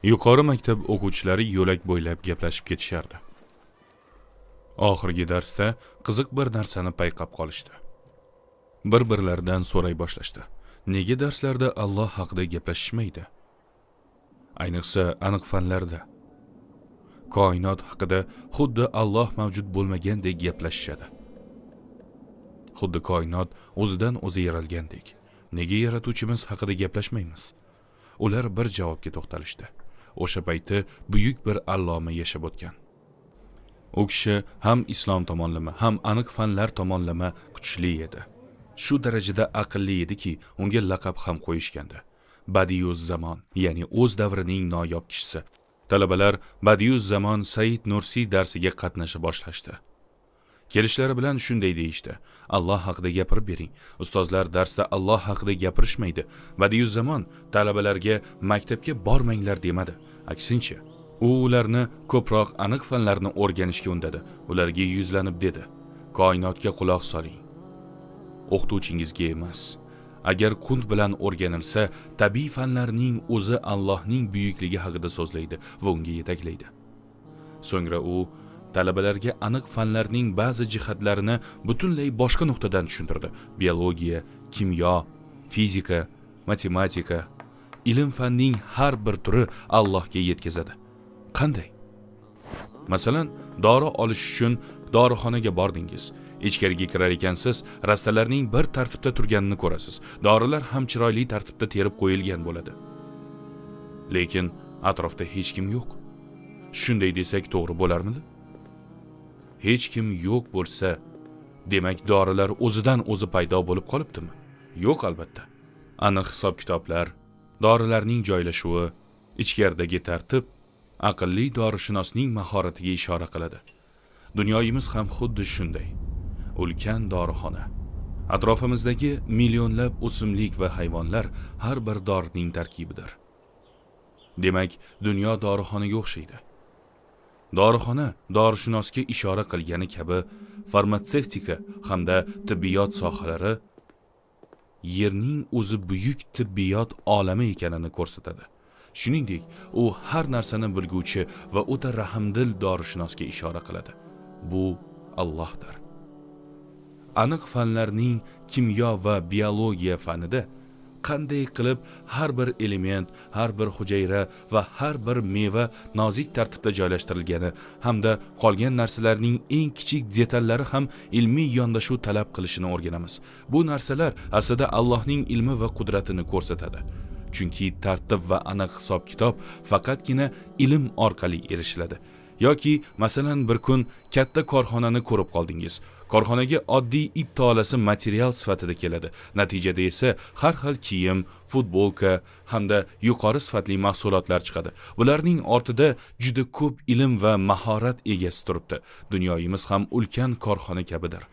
Yuqori maktab o'quvchilari yo'lak bo'ylab gaplashib ketishardi. Oxirgi darsda qiziq bir narsani payqab qolishdi. Bir-birlaridan so'ray boshlashdi. Nega darslarda Alloh haqida gaplashishmaydi? Ayniqsa aniq fanlarda. Koinot haqida xuddi Alloh mavjud bo'lmagandek gaplashishadi. Xuddi koinot o'zidan o'zi yaralgandek. Nega yaratuvchimiz haqida gaplashmaymiz? Ular bir javobga to'xtalishdi. O'sha payti buyuk bir alloma yashab o'tgan. U kishi ham islom tomonlama, ham aniq fanlar tomonlama kuchli edi. Shu darajada aqlli ediki, unga laqab ham qo'yishgandi. Badiuz Zamon, ya'ni o'z davrining noyob kishisi. Talabalar Badiuz Zamon Said Nursiy darsiga qatnasha boshlashdi. Kelishlari bilan shunday deyishdi: "Alloh haqida gapirib bering. Ustozlar darsda Alloh haqida gapirishmaydi." Badiuz Zamon talabalarga maktabga bormanglar demadi. Aksincha, u ularni ko'proq aniq fanlarni o'rganishga undadi. Ularga yuzlanib dedi: "Koinotga quloq soling. O'qituvchingizga emas. Agar qunt bilan o'rganilsa, tabiiy fanlarning o'zi Allohning buyukligi haqida so'zlaydi va unga yetaklaydi." So'ngra u talabalarga aniq fanlarning ba'zi jihatlarini butunlay boshqa nuqtadan tushuntirdi. Biologiya, kimyo, fizika, matematika, ilm fanning har bir turi Allohga yetkazadi. Qanday? Masalan, dori olish uchun dorixonaga bordingiz. Ichkariga kirar ekansiz, rastalarning bir tartibda turganini ko'rasiz. Dorilar ham chiroyli tartibda terib qo'yilgan bo'ladi. Lekin atrofda hech kim yo'q. Shunday desak to'g'ri bo'larmidi? Hech kim yo'q bo'lsa, demak dorilar o'zidan o'zi paydo bo'lib qolibdimi? Yo'q, albatta. Aniq hisob-kitoblar, dorilarning joylashuvi, ichkaridagi tartib aqlli dorishunosning mahoratiga ishora qiladi. Dunyoyimiz ham xuddi shunday. Ulkan dorixona. Atrofimizdagi millionlab o'simlik va hayvonlar har bir dorining tarkibidir. Demak, dunyo dorixonaga o'xshaydi. Dorixona dorishunosga ishora qilgani kabi, farmatsevtika hamda tibbiyot sohalari yerning o'zi buyuk tibbiyot olami ekanini ko'rsatadi. Shuningdek, u har narsani bilguvchi va o'ta rahmdil dorishunosga ishora qiladi. Bu Allohdir. Aniq fanlarning kimyo va biologiya fanida qanday qilib har bir element, har bir hujayra va har bir meva nozik tartibda joylashtirilgani hamda qolgan narsalarning eng kichik detallari ham ilmiy yondashuv talab qilishini o'rganamiz. Bu narsalar aslida Allohning ilmi va qudratini ko'rsatadi. Chunki tartib va aniq hisob-kitob faqatgina ilm orqali erishiladi. Yoki masalan, bir kun katta korxonani ko'rib qoldingiz. Korxonaga oddiy ip tolasi material sifatida keladi. Natijada esa har xil kiyim, futbolka hamda yuqori sifatli mahsulotlar chiqadi. Bularning ortida juda ko'p ilm va mahorat egasi turibdi. Dunyoyimiz ham ulkan korxona kabidir.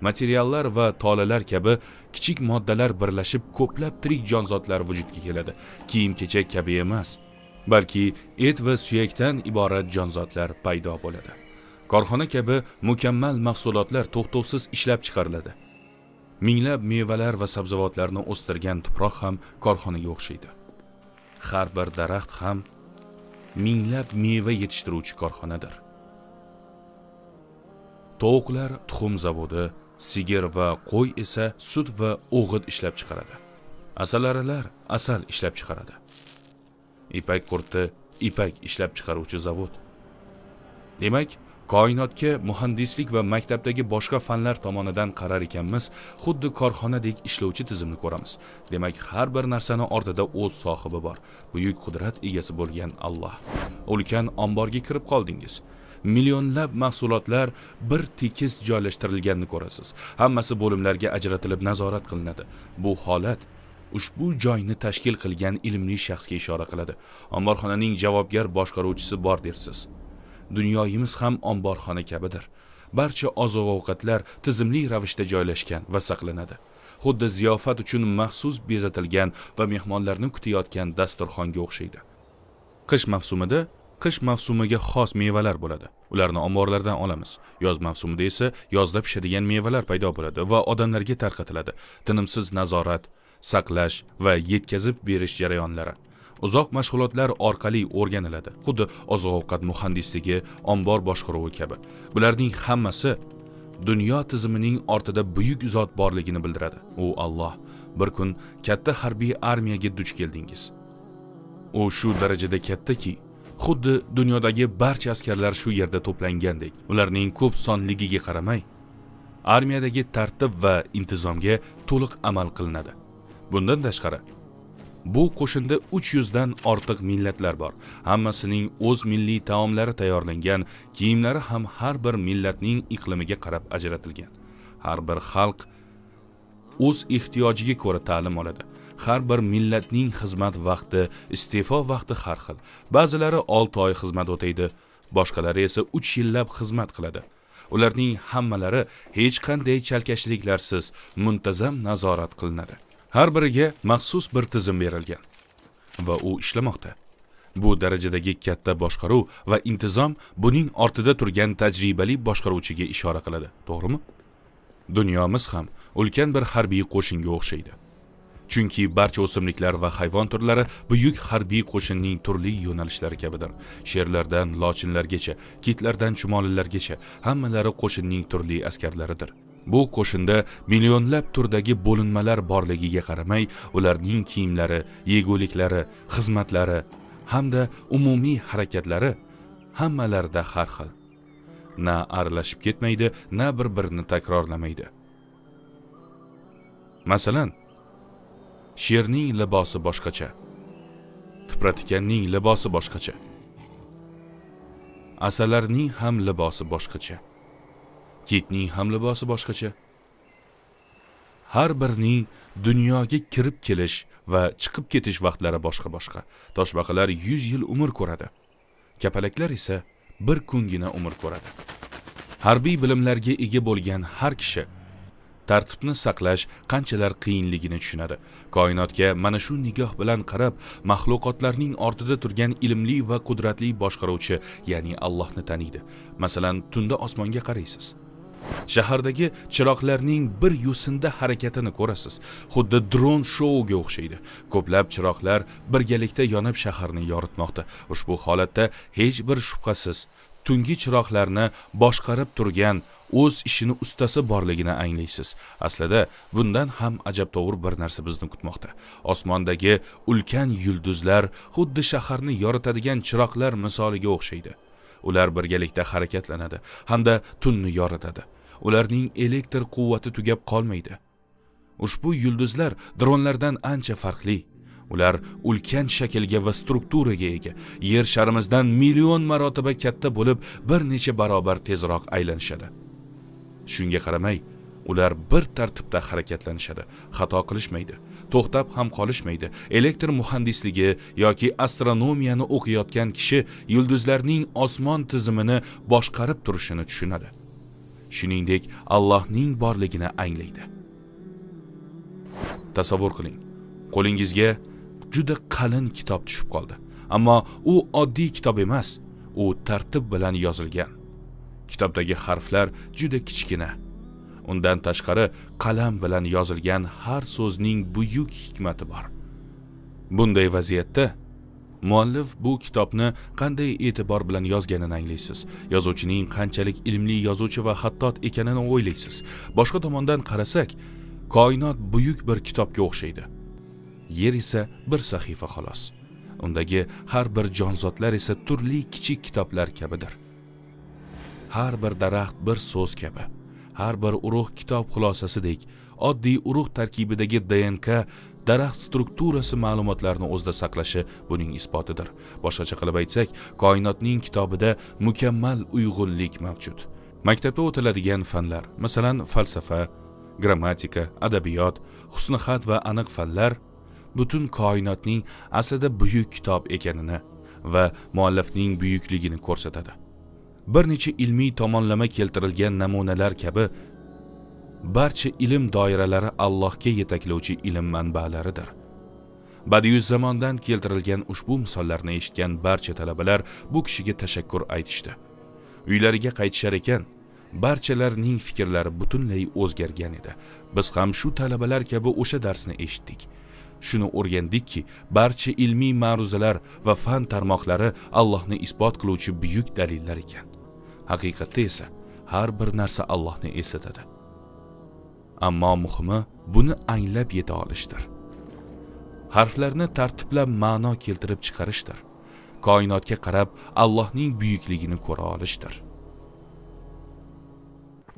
Materiallar va tolalar kabi kichik moddalar birlashib ko'plab tirik jonzotlar vujudga keladi. Kiyim-kechak kabi emas, balki et va suyakdan iborat jonzotlar paydo bo'ladi. Korxona kabi mukammal mahsulotlar to'xtovsiz ishlab chiqariladi. Minglab mevalar va sabzavotlarni o'stirgan tuproq ham korxonaga o'xshaydi. Har bir daraxt ham minglab meva yetishtiruvchi korxonadir. Tovuqlar tuxum zavodi, sigir va qo'y esa sut va o'g'it ishlab chiqaradi. Asalarilar asal ishlab chiqaradi. Ipak qurti ipak ishlab chiqaruvchi zavod. Demak, koinotga muhandislik va maktabdagi boshqa fanlar tomonidan qarar ekanmiz, xuddi korxonadek ishlovchi tizimni ko'ramiz. Demak, har bir narsani ortida o'z sohibi bor. Buyuk qudrat egasi bo'lgan Alloh. Ulkan omborga kirib qoldingiz. Millionlab mahsulotlar bir tekis joylashtirilganini ko'rasiz. Hammasi bo'limlarga ajratilib nazorat qilinadi. Bu holat ushbu joyni tashkil qilgan ilmli shaxsga ishora qiladi. Omborxonaning javobgar boshqaruvchisi bor dersiz. Dunyoyimiz ham omborxona kabidir. Barcha oziq-ovqatlar tizimli ravishda joylashgan va saqlanadi. Xuddi ziyofat uchun maxsus bezatilgan va mehmonlarni kutayotgan dasturxonga o'xshaydi. Qish mavsumida qish mavsumiga xos mevalar bo'ladi. Ularni omborlardan olamiz. Yoz mavsumida esa yozda pishadigan mevalar paydo bo'ladi va odamlarga tarqatiladi. Tinimsiz nazorat, saqlash va yetkazib berish jarayonlari. Uzoq mashg'ulotlar orqali o'rganiladi, xuddi oziq-ovqat muhandisligi, ombor boshqaruvi kabi. Bularning hammasi dunyo tizimining ortida buyuk zot borligini bildiradi. U Alloh. Bir kun katta harbiy armiyaga duch keldingiz. U shu darajada kattaki, xuddi dunyodagi barcha askarlar shu yerda to'plangandek. Ularning ko'p sonligiga qaramay, armiyadagi tartib va intizomga to'liq amal qilinadi. Bundan tashqari, bu qo'shinda 300 dan ortiq millatlar bor. Hammasining o'z milliy taomlari tayyorlangan, kiyimlari ham har bir millatning iqlimiga qarab ajratilgan. Har bir xalq o'z ehtiyojiga ko'ra ta'lim oladi. Har bir millatning xizmat vaqti, iste'fo vaqti har xil. Ba'zilari 6 oy xizmat o'taydi, boshqalari esa 3 yillab xizmat qiladi. Ularning hammalari hech qanday chalkashliklarsiz muntazam nazorat qilinadi. Har biriga maxsus bir tizim berilgan va u ishlamoqda. Bu darajadagi katta boshqaruv va intizom buning ortida turgan tajribali boshqaruvchiga ishora qiladi, to'g'rimi? Dunyomiz ham ulkan bir harbiy qo'shinga o'xshaydi. Chunki barcha o'simliklar va hayvon turlari buyuk harbiy qo'shinning turli yo'nalishlari kabidir. Sherlardan lochinlargacha, kitlardan chumolilargacha hammalari qo'shinning turli askarlaridir. Bu qo'shinda millionlab turdagi bo'linmalar borligiga qaramay, ularning kiyimlari, yeguliklari, xizmatlari hamda umumiy harakatlari hammalarida har xil. Na aralashib ketmaydi, na bir-birini takrorlamaydi. Masalan, sherning libosi boshqacha, tipratikanning libosi boshqacha, asalarining ham libosi boshqacha, kitning ham libosi boshqacha. Har birining dunyoga kirib kelish va chiqib ketish vaqtlari boshqa-boshqa. Toshbaqalar 100 yil umr ko'radi. Kapalaklar esa bir kungina umr ko'radi. Harbiy bilimlarga ega bo'lgan har kishi tartibni saqlash qanchalar qiyinligini tushunadi. Koinotga mana shu nigoh bilan qarab, maxluqotlarning ortida turgan ilmli va qudratli boshqaruvchi, ya'ni Allohni taniydi. Masalan, tunda osmonga qaraysiz. Shahardagi chiroqlarning bir yo'sinda harakatini ko'rasiz. Xuddi dron shouga o'xshaydi. Ko'plab chiroqlar birgalikda yonib shaharni yoritmoqda. Ushbu holatda hech bir shubhasiz tungi chiroqlarni boshqarib turgan o'z ishini ustasi borligini anglaysiz. Aslida bundan ham ajabtovur bir narsa bizni kutmoqda. Osmondagi ulkan yulduzlar xuddi shaharni yoritadigan chiroqlar misoliga o'xshaydi. Ular birgalikda harakatlanadi hamda tunni yoritadi. Ularning elektr quvvati tugab qolmaydi. Ushbu yulduzlar dronlardan ancha farqli. Ular ulkan shaklga va strukturaga ega. Yer sharimizdan million marotaba katta bo'lib, bir necha barobar tezroq aylanishadi. Shunga qaramay, ular bir tartibda harakatlanishadi, xato qilishmaydi, to'xtab ham qolishmaydi. Elektr muhandisligi yoki astronomiyani o'qiyotgan kishi yulduzlarning osmon tizimini boshqarib turishini tushunadi. Shuningdek, Allohning borligini anglaydi. Tasavvur qiling, qo'lingizga juda qalin kitob tushib qoldi. Ammo u oddiy kitob emas, u tartib bilan yozilgan. Kitobdagi harflar juda kichkina. Undan tashqari qalam bilan yozilgan har so'zning buyuk hikmati bor. Bunday vaziyatda muallif bu kitobni qanday e'tibor bilan yozganini anglaysiz. Yozuvchining qanchalik ilmli yozuvchi va xattot ekanini o'ylaysiz. Boshqa tomondan qarasak, koinot buyuk bir kitobga o'xshaydi. Yer esa bir sahifa xolos. Undagi har bir jonzotlar esa turli kichik kitoblar kabidir. Har bir daraxt bir so'z kabi. Har bir urug' kitob xulosasidek, oddiy urug' tarkibidagi DNK daraxt strukturasi ma'lumotlarini o'zida saqlashi buning isbotidir. Boshqacha qilib aytsak, koinotning kitobida mukammal uyg'unlik mavjud. Maktabda o'tiladigan fanlar, masalan, falsafa, grammatika, adabiyot, husnixat va aniq fanlar butun koinotning aslida buyuk kitob ekanini va muallifning buyukligini ko'rsatadi. Bir necha ilmiy tomonlama keltirilgan namunalar kabi barcha ilm doiralari Allohga yetaklovchi ilm manbalaridir. Badiuzzamondan keltirilgan ushbu misollarni eshitgan barcha talabalar bu kishiga tashakkur aytishdi. Uylariga qaytishar ekan, barchalarining fikrlari butunlay o'zgargan edi. Biz ham shu talabalar kabi o'sha darsni eshitdik. Shuni o'rgandikki, barcha ilmiy ma'ruzalar va fan tarmoqlari Allohni isbot qiluvchi buyuk dalillar ekan. Haqiqatda esa har bir narsa Allohni eslatadi. Ammo muhimi buni anglab yeta olishdir. Harflarni tartiblab ma'no keltirib chiqarishdir. Koinotga qarab Allohning buyukligini ko'ra olishdir.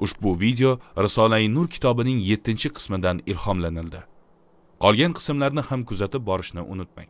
Ushbu video Risolai Nur kitobining 7-qismidan ilhomlanildi. Qolgan qismlarni ham kuzatib borishni unutmang.